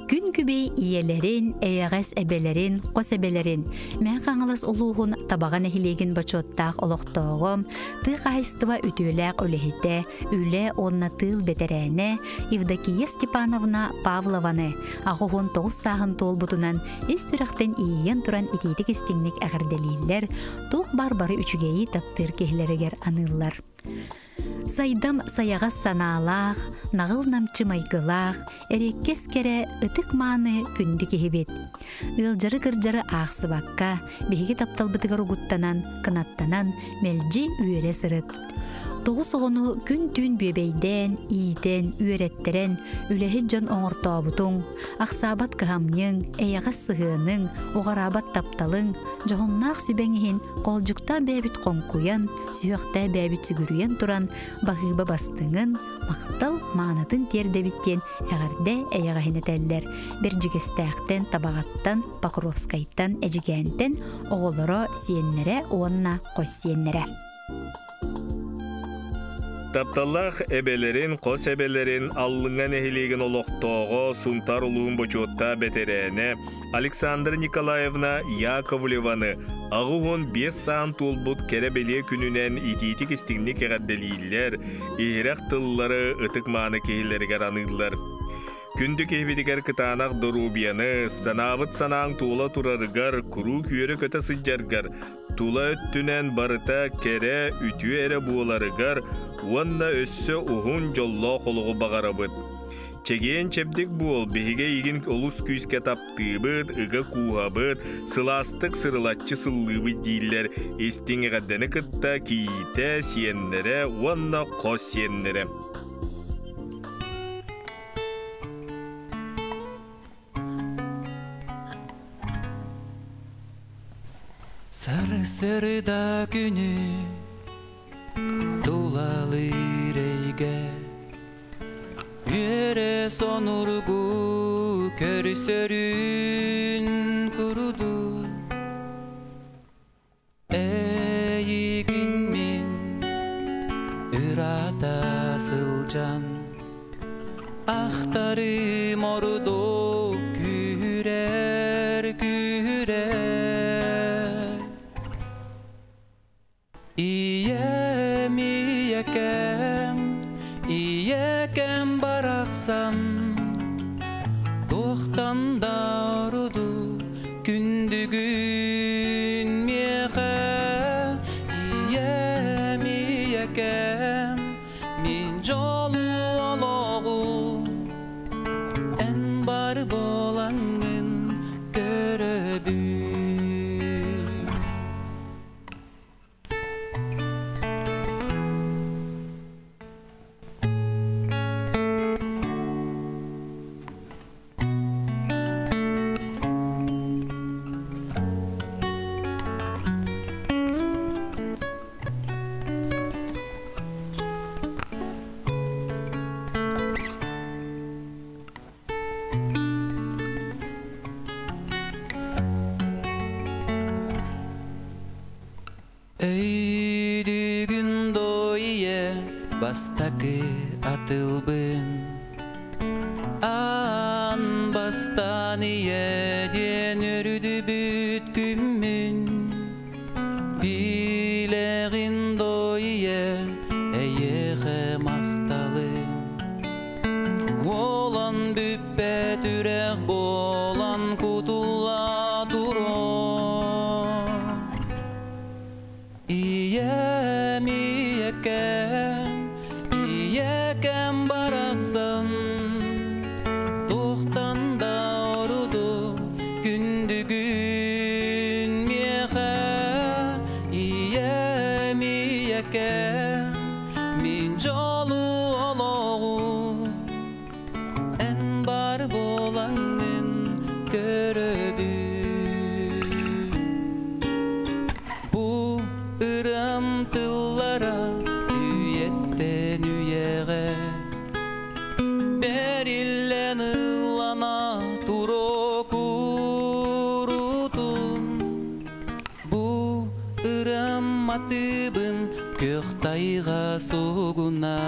Күн күбэй ийэлэрин, эйэҕэс эбэлэрин, хос эбэлэрин, Мэҥэ Хаҥалас улууһун Табаҕа нэһилиэгин бочуоттаах олохтооҕо, тыа хаһаайыстыба үтүөлээх үлэһитэ, үлэ уонна тыыл бэтэрээнэ Евдокия Степановна Павлованы 89 сааһын туолбутунан ис сүрэхтэн иэйэн туран итиитик-истиҥник эҕэрдэлииллэр, туох баар бары үчүгэйи таптыыр киһилэригэр аныыллар. Сайдам сайаҕас санаалаах, наҕыл намчы майгылаах, эриэккэс кэрэ ытык-мааны күндү киһибит. Ыалдьары-кырдьары аахсыбакка, биһиги тапталбытыгар угуттанан, кынаттанан, мэлдьи үөрэ сырыт. Тоҕус оҕону күн-түүн бүөбэйдээн, иитэн, үөрэттэрэн, үлэһит дьон оҥортообутуҥ, ахсаабат кыһамньыҥ, эйэҕэс сыһыаныҥ, уҕараабат тапталыҥ, дьоһуннаах сүбэҥ иһин холдьуктаах бэйэбит хоҥкуйан, сүһүөхтээ бэйэбит сүгүрүйэн туран, баһыыба бастыҥын, махтал маанытын тиэрдэбит диэн эҕэрдэ эйэҕэһин этэллэр. Бэрдьигэстээхтэн, Табаҕаттан, Покровскайтан, Эдьигээнтэн оҕолоро, сиэннэрэ уонна хос сиэннэрэ. Тапталлаах эбэлэрин, хос эбэлэрин Аллыҥа нэһилиэгин олохтооҕо Сунтаар улууһун бочуоттаах бэтэрээнэ Александра Николаевна Яковлеваны 85 саан туолбут кэрэ-бэлиэ күнүнэн итиитик-истиҥник эҕэрдэлииллэр, иһирэх тыллары ытык-мааны киһилэригэр аныыллар. Күндү киһибитигэр кытаанах доруобуйаны, санаабыт санааҥ туола турарыгар, куруук үөрэ-көтө сылдьаргар, тула өттүнэн барыта кэрэ, үтүө эрэ буоларыгар уонна өссө уһун дьоллоох олоҕу баҕарабыт. Чэгиэн-чэбдик буол, биһиги эйигин олус күүскэ таптыыбыт, ыга кууһабыт, сылаастык сырылаччы сыллыыбыт дииллэр истиҥ эҕэрдэни кытта кийиитэ, сиэннэрэ уонна хос сиэннэрэ. Сарсырда күнү тулалыыр эйгэ Үөрэ сонургу көрсөрүн курдук Эйигин мин ыраата сылдьан Ахтарым ордук күүрэр күүрэр Ийэм ийэкэм ийэкэм барахсан Туохтан да ордук күндүгүн миэхэ Ийэм ийэкэм мин дьолу олоҕу Эн бар буолаҥҥын көрөбүн. Өйдүүгүн доо ийэ бастакы атылбын Аан бастаан ийэ диэн өрүдүбүт күммүн Билэҕин доо ийэ эйиэхэ махталым Уолан бүппэт үрэх буолан кутулла туруо Ийэм ийэкэм, ийэкэм барахсан Туохтан да ордук күндүгүн миэхэ Ийэм ийэкэм, мин дьолу олоҕу Эн бар буолаҥҥын көрөбүн. Бу ырыам тыллара үйэттэн үйэҕэ бэриллэн ыллана туруо курутун. Бу ырыам матыыбын күөх тайҕа сугуна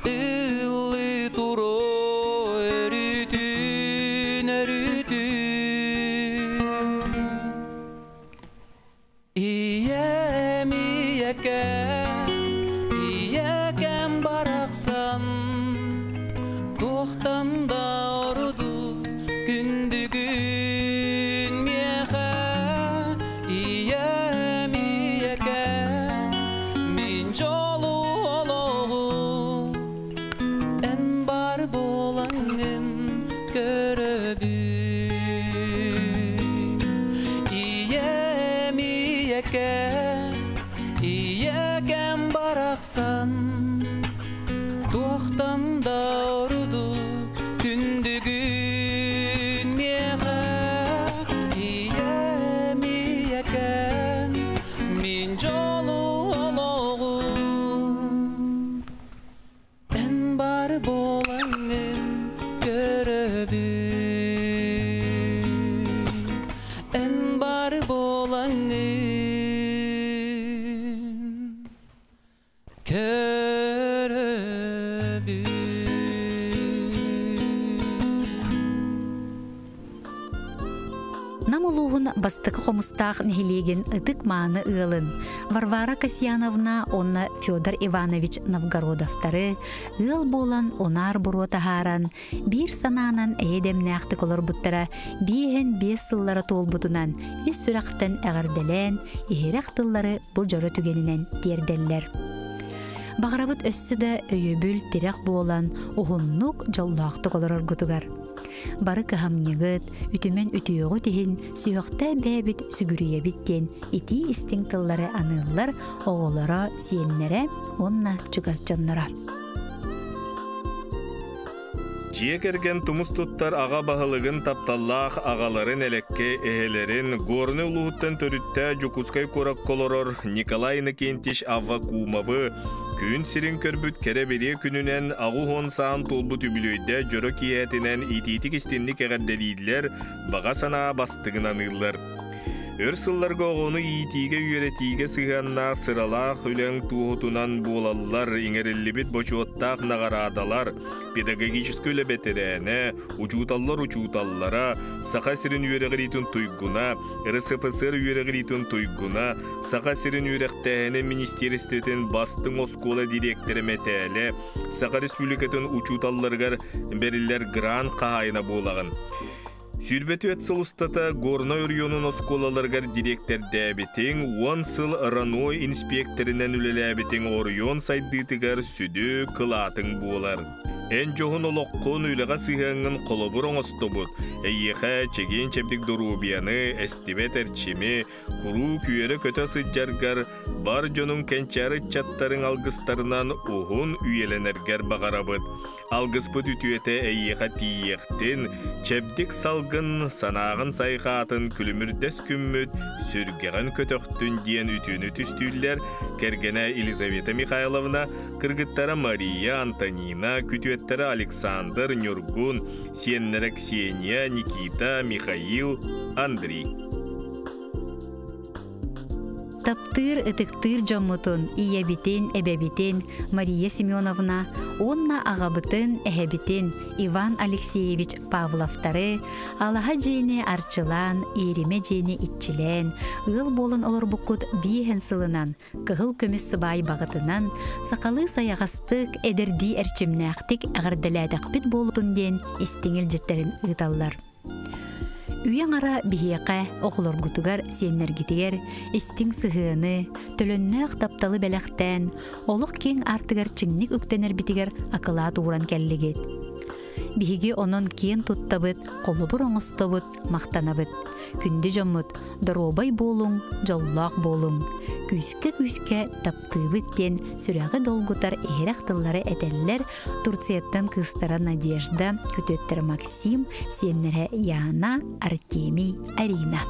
ыллыы туруо өрүтүн. Нам улууһун бастакы Хомустаах нэһилиэгин ытык-мааны ыалын Варвара Касьяновна уонна Федор Иванович Новгородовтары ыал буолан унаар буруо таһааран, биир санаанан эйэ-дэмнээхтик олорбуттара 55 сыллара туолбутунан ис сүрэхтэн эҕэрдэлээн, иһирэх тыллары бу дьоро түгэнинэн тиэрдэллэр. Баҕарабыт өссө да өйөбүл, тирэх буолан, уһуннук, дьоллоохтук олороргутугар. Бары кыһамньыгыт, үтүмэн үтүөҕүт иһин сүһүөхтээ бэйэбит сүгүрүйэбит диэн итии истиҥ тыллары аныыллар оҕолоро, сиэннэрэ уонна чугас дьонноро. Дьиэ кэргэн тумус туттар аҕа баһылыгын тапталлаах аҕаларын элэккэ эһэлэрин Горнай улууһуттан төрүттээх Дьокуускай куоракка олорор Николай Иннокентьевич Аввакумовы күн сирин көрбүт кэрэ-бэлиэ күнүнэн 80 саан туолбут үбүлүөйдээх дьоро киэһэтинэн итиитик-истинник эҕэрдэлииллэр, баҕа санаа бастыҥын аныыллар. Өр сылларга оҕону иитиигэ-үөрэтиигэ сыһыаннаах сыралаах үлэҥ туоһутунан буолаллар иҥэриллибит бочуоттаах наҕараадалар, педагогическай үлэ бэтэрээнэ, учууталлар учууталлара, Саха сирин үөрэҕириитин туйгуна, РСФСР үөрэҕириитин туйгуна, Саха сирин үөрэхтээһинин министиэристибэтин бастыҥ оскуола дириэктэрэ мэтээлэ, Саха Республикатын учууталларыгар бэриллэр грант хаһаайына буолаҕын. 24 сыл устата Горнай оройуонун оскуолаларыгар дириэктэрдээбитиҥ, 10 сыл РАНО инспиэктэринэн үлэлээбитиҥ оройуон сайдыытыгар сүдү кылаатыҥ буолар. Эн дьоһун олоххун, үлэҕэ сыһыаҥҥын холобур оҥостобут. Эйиэхэ чэгиэн-чэбдик доруобуйаны, эстибэт эрчими, куруук үөрэ-көтө сылдьаргар, бар дьонуҥ кэнчээри ыччаттарыҥ алгыстарынан уһун үйэлэнэргэр баҕарабыт. Алгыспыт үтүөтэ эйиэхэ тиийиэхтин, чэбдик салгын, санааҕын сайҕаатын күлүмүрдэс күммүт, сүргэҕин көтөхтүн диэн үтүөнү түстүүллэр кэргэнэ Елизавета Михайловна, кыргыттара Мария, Антонина, күтүөттэрэ Александр, Ньургун, сиэннэрэ Ксения, Никита, Михаил, Андрей. Таптыыр, ытыктыыр дьоммутун, ийэбитин, эбэбитин Мария Семеновна уонна аҕабытын, эһэбитин Иван Алексеевич Павловтары алаһа дьиэни арчылаан, иэримэ дьиэни иччилээн, ыал буолан олорбуккут биэһэн сылынан, кыһыл көмүс сыбаай баҕатынан, сахалыы сайаҕастык, эдэрдии эрчимнээхтик эҕэрдэлээтэхпит буолутун диэн истиҥ илдьиттэрин ыыталлар. Үйэ аҥара биһиэхэ, оҕолоргутугар, сиэннэргитигэр истиҥ сыһыаны, төлөннөөх тапталы бэлэхтээн, олох киэҥ аартыгар чиҥник үктэнэрбитигэр акылаат ууран кэллигит. Биһиги онон киэн туттабыт, холобур оҥостобут, махтанабыт. Күндү дьоммут, доруобай буолуҥ, дьоллоох буолуҥ. Күүскэ-күүскэ таптыыбыт диэн сүрэҕи долгутар иһирэх тыллары этэллэр Турцияттан кыыстара Надежда, күтүөттэрэ Максим, сиэннэрэ Яна, Артемий, Арина.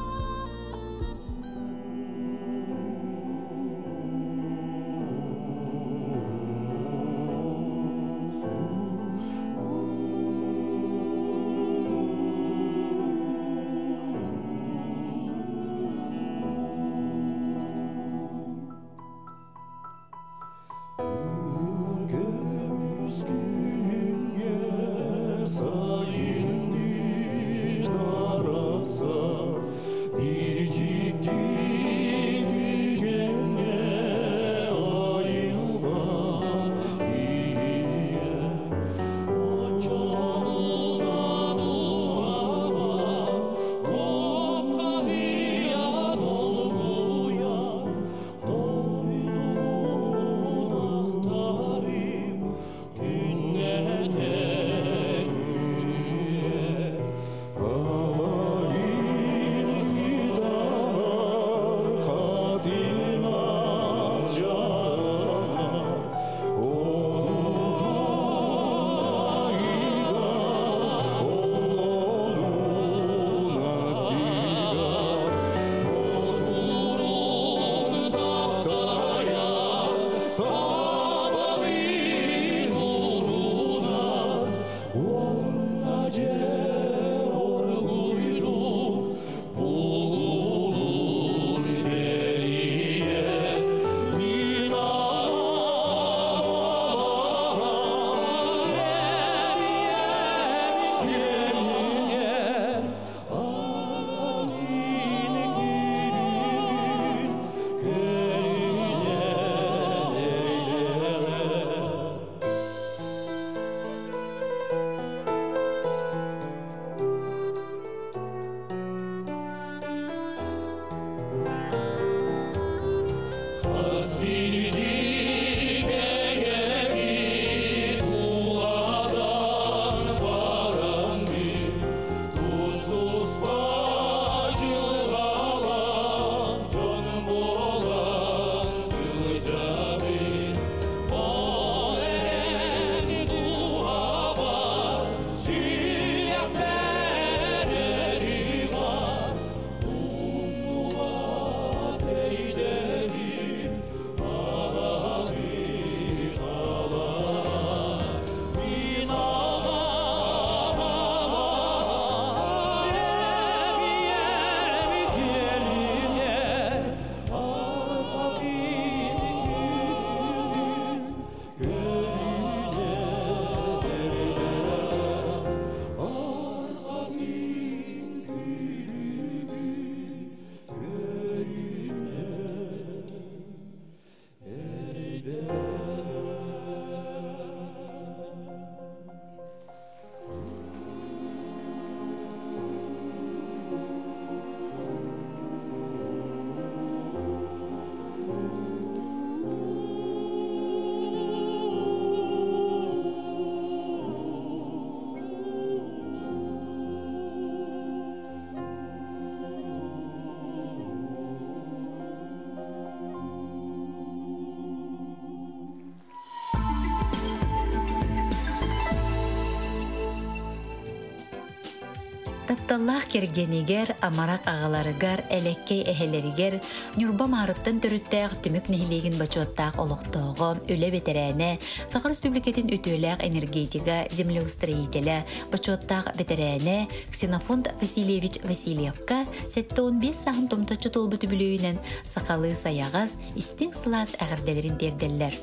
Тапталлаах кэргэнигэр, амарах аҕаларыгар, элэккэй эһэлэригэр Ньурба Маарыттан төрүттээх Түмүк нэһилиэгин бочуоттаах олохтооҕо, үлэ бэтэрээнэ, Саха Республикатын үтүөлээх энергетига, землеустроителэ, бочуоттаах бэтэрээнэ Ксенофонт Васильевич Васильевка 75 сааһын томточчу туолбут үбүлүөйүнэн сахалыы сайаҕас, истиҥ сылаас эҕэрдэлэрин тиэрдэллэр.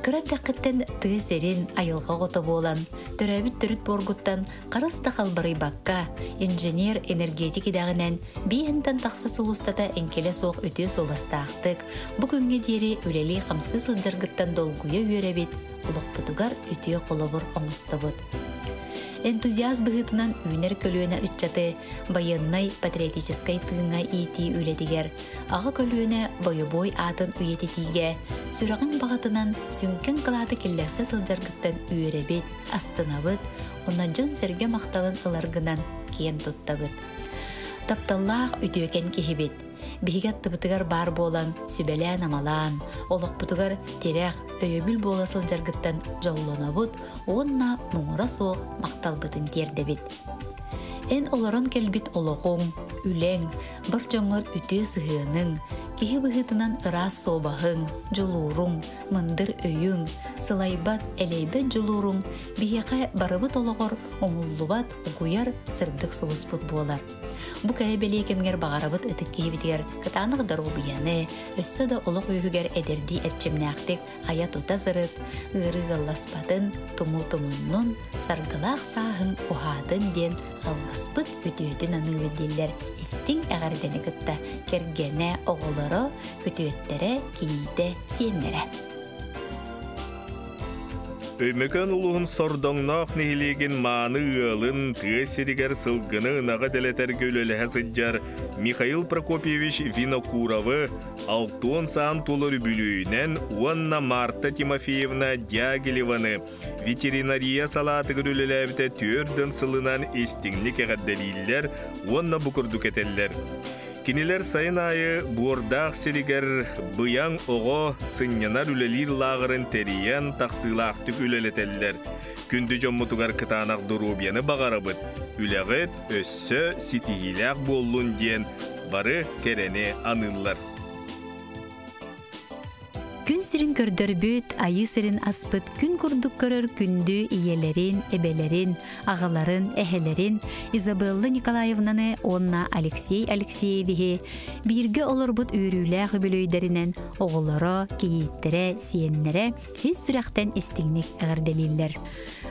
Кыра эрдэххиттэн тыа сирин, айылҕа оҕото буолан, төрөөбүт төрүт буоргуттан харыс да халбарыйбакка, инженер, энергетик идэҕинэн биэһинтэн тахса сыл устата эҥкилэ суох үтүө суобастаахтык, бу күҥҥэ диэри үлэлии-хамсыы сылдьаргыттан долгуйа үөрэбит, олохпутугар үтүө холобур оҥостобут. Энтузиаст быһыытынан үүнэр көлүөнэ ыччаты байыаннай патриотическай тыыҥҥа иитии үлэтигэр аҕа көлүөнэ бойобуой аатын үйэтитиигэ сүрэҕиҥ баҕатынан сүҥкэн кылааты киллэрсэ сылдьаргыттан үөрэбит, астынабыт, уонна дьон-сэргэ махталын ыларгынан киэн туттабыт. Тапталлаах үтүөкэн киһибит. Биһиги аттыбытыгар баар буолан, сүбэлээн-амалаан, олохпутугар тирэх, өйөбүл буола сылдьаргыттан дьоллонобут уонна муҥура суох махталбытын тиэрдэбит. Эн олорон кэлбит олоҕуҥ, үлэҥ, бар дьоҥҥор үтүө сыһыаныҥ, киһи быһыытынан ыраас суобаһыҥ, дьулууруҥ, мындыр өйүҥ, сылайбат, элэйбэт дьулууруҥ биһиэхэ барыбыт олоҕор умуллубат, угуйар сырдык сулуспут буолар. Бу кэрэ бэлиэ кэмҥэр баҕарабыт ытык киһибитигэр кытаанах доруобуйаны, өссө да олох үөһүгэр эдэрдии эрчимнээхтик айа-тута сырыт, ыарыы ыалласпатын, тумуу тумуннун, саргылаах сааһыҥ уһаатын диэн алгыспыт үтүөтүн аныыбыт дииллэр истиҥ эҕэрдэни кытта кэргэнэ, оҕолоро, күтүөттэрэ, кийиитэ, сиэннэрэ. Өймөкөөн улууһун Сордоҥноох нэһилиэгин мааны ыалын тыа сиригэр сылгыны ынаҕы дэлэтэргэ үлэлэһэ сылдьар Михаил Прокопьевич Винокуровы Алтуон саан тулар үбүлүөйүнэн уонна Марта Тимофеевна Дягилеваны ветеринария салаатыгар үлэлээбитэ түөрдөн сылынан истиҥник эҕэрдэлииллэр уонна бу курдук этэллэр. Кинилэр сайын аайы Буордаах сиригэр Быйаҥ оҕо сынньанар үлэлиир лааҕырын тэрийэн тахсыылаахтык үлэлэтэллэр. Күндү дьоммутугар кытаанах доруобуйаны баҕарабыт, үлэҕит өссө ситиһиилээх буоллун диэн бары кэрэни аныыллар. Күн сирин көрдөрбүт, айыы сирин аспыт күн курдук көрөр күндү ийэлэрин, эбэлэрин, аҕаларын, эһэлэрин Изабелла Николаевнаны уонна Алексей Алексеевиһи бииргэ олорбут үөрүүлээх үбүлүөйдэринэн оҕолоро, кийииттэрэ, сиэннэрэ ис сүрэхтэн истиҥник эҕэрдэлииллэр.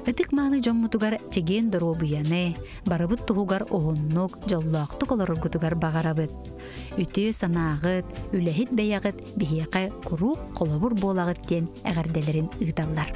Ытык-мааны дьоммутугар чэгиэн доруобуйаны, барыбыт туһугар уһуннук, дьоллоохтук олороргутугар баҕарабыт. Үтүө санааҕыт, үлэһит бэйэҕит биһиэхэ куруук холобур буолаҕыт диэн эҕэрдэлэрин ыыталлар.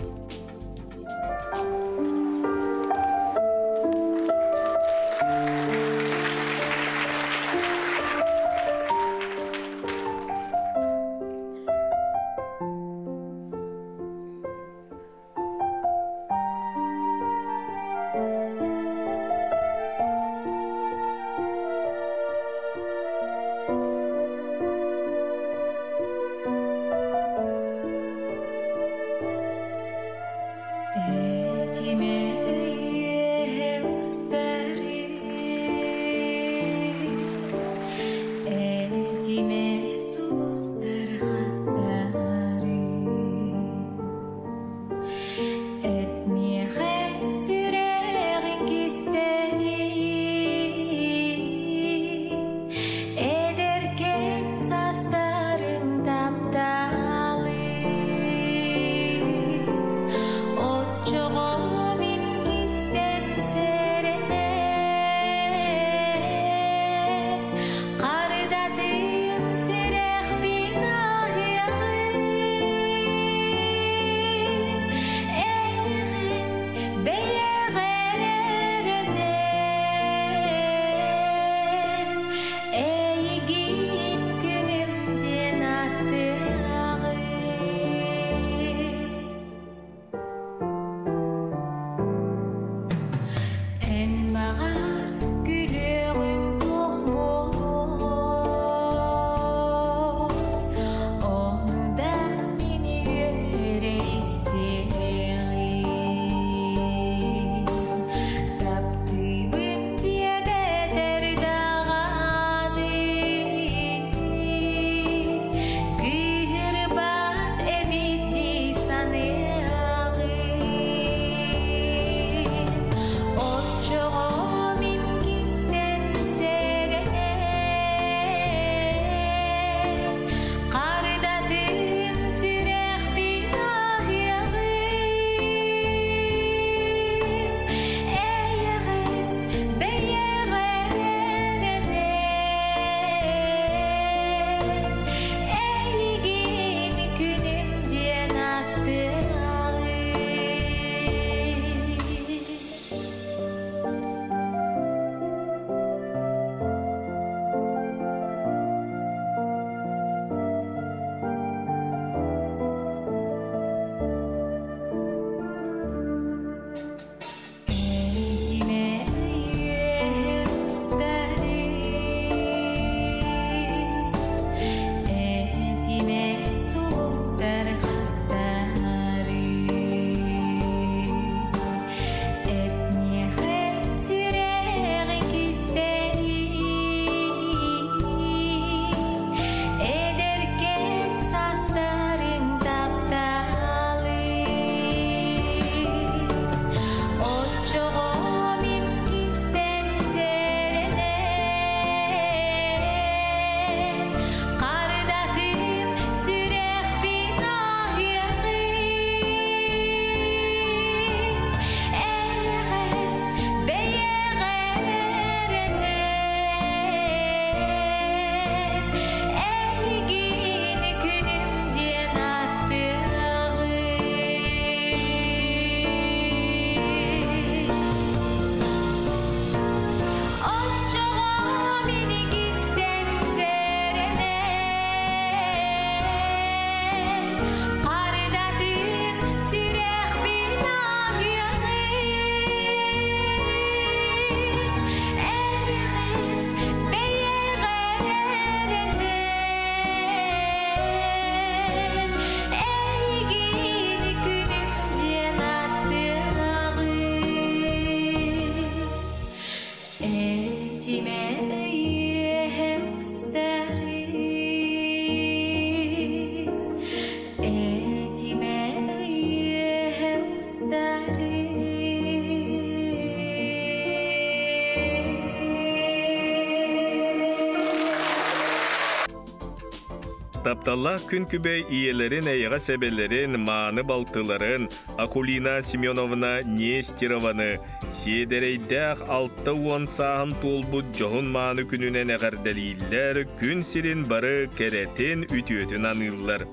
Тапталлаах күн күбэй ийэлэрин, эйэҕэс эбэлэрин, мааны балтыларын Акулина Семеновна Нестерованы сиэдэрэйдээх 60 сааһын туолбут дьоһун мааны күнүнэн эҕэрдэлииллэр, күн сирин бары кэрэтин, үтүөтүн аныыллар.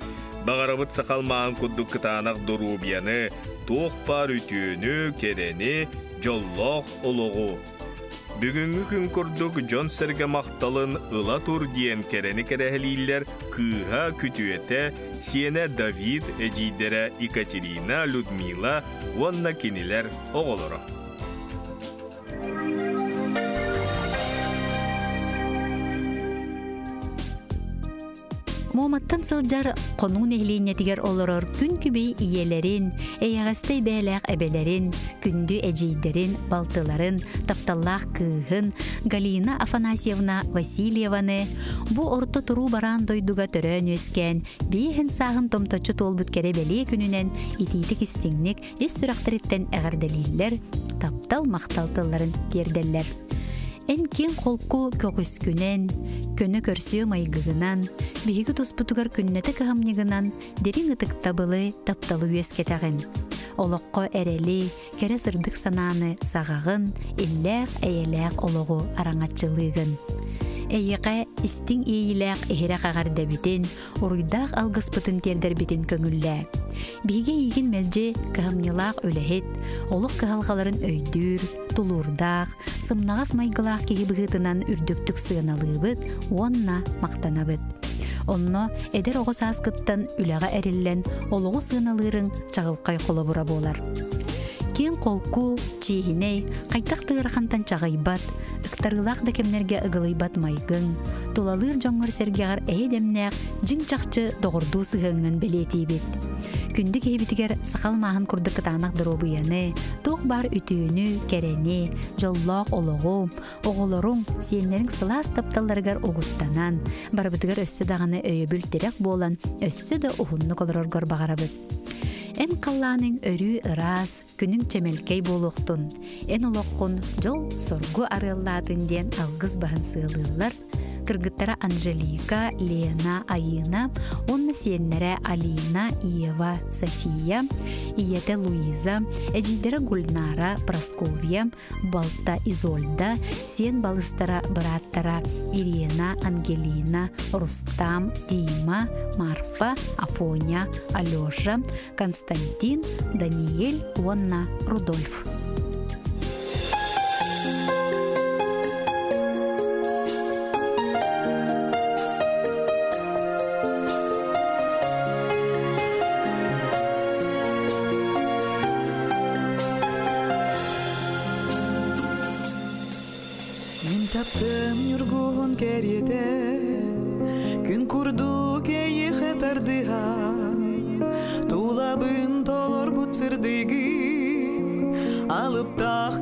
Баҕарабыт сахалмаан курдук кытаанах доруобуйаны, туох баар үтүөнү, кэрэни, дьоллоох олоҕу. Бүгүҥҥү күн курдук дьон-сэргэ махталын ыла тур диэн кэрэни кэрэһэлииллэр кыыһа, күтүөтэ, сиэнэ Давид, эдьиийдэрэ Екатерина, Людмила уонна кинилэр оҕолоро. Муоматтан сылдьар Хонуу нэһилиэнньэтигэр олорор күн күбэй ийэлэрин, эйэҕэстэй бэйэлээх эбэлэрин, күндү эдьиийдэрин, балтыларын, тапталлаах кыыһын Галина Афанасьевна Васильеваны бу орто туруу бараан дойдуга төрөөн үөскээн, биэһин сааһын томточчу туолбут кэрэ бэлиэ күнүнэн итиитик-истиҥник ис сүрэхтэриттэн эҕэрдэлииллэр, таптал махтал тылларын тиэрдэллэр. Эн киэҥ холку көҕүскүнэн, көнө көрсүө майгыгынан, биһиги туспутугар күннэтэ кыһамньыгынан дириҥ ытыктабылы, тапталы үөскэтэҕин. Олоххо эрэли, кэрэ сырдык санааны саҕаҕын, иллээх, эйэлээх олоҕу араҥаччылыыгын. Эйиэхэ истиҥ иэйиилээх иһирэх эҕэрдэбитин, уруйдаах алгыспытын тиэрдэрбитин көҥүллээ. Биһиги эйигин мэлдьи кыһамньылаах үлэһит, олох кыһалҕаларын өйдүүр, тулуурдаах, сымнаҕас майгылаах киһи быһыытынан үрдүктүк сыаналыыбыт уонна махтанабыт. Онно эдэр оҕо сааскыттан үлэҕэ эриллэн олоҕу сыаналыырыҥ чаҕылхай холобура буолар. Киэҥ холку, чиэһинэй, хайдах да ыарахантан чаҕыйбат, ыктарыылаах да кэмнэргэ ыгылыйбат майгыҥ, тулалыыр дьоҥҥор-сэргэҕэр эйэ-дэмнээх дьиҥ-чахчы доҕордуу сыһыаҥҥын бэлиэтиибит. Күндү киһибитигэр сахал мааһын курдук кытаанах доруобуйаны, туох баар үтүөнү, кэрэни, дьоллоох олоҕу, оҕолоруҥ, сиэннэриҥ сылаас тапталларыгар угуттанан, барыбытыгар өссө даҕаны өйөбүл-тирэх буолан, өссө да уһуннук олороргор баҕарабыт. Эн халлааныҥ өрүү ыраас, күнүҥ чэмэлкэй буолуохтун, эн олоххун дьол-соргу арыаллаатын диэн алгыс баһын сыалыыллар кыргыттара Анжелика, Лена, Айыына уонна сиэннэрэ Алина, Ева, София, ийэтэ Луиза, эдьиийдэрэ Гульнара, Прасковья, балта Изольда, сиэн балыстара бырааттара Ирина, Ангелина, Рустам, Дима, Марфа, Афоня, Алеша, Константин, Даниэль уонна Рудольф. Мин таптым ньургуһун кэриэтэ, Күн курдук эйиэхэ тардыһа, Тулабын толорбут сырдыгын, Алыптаах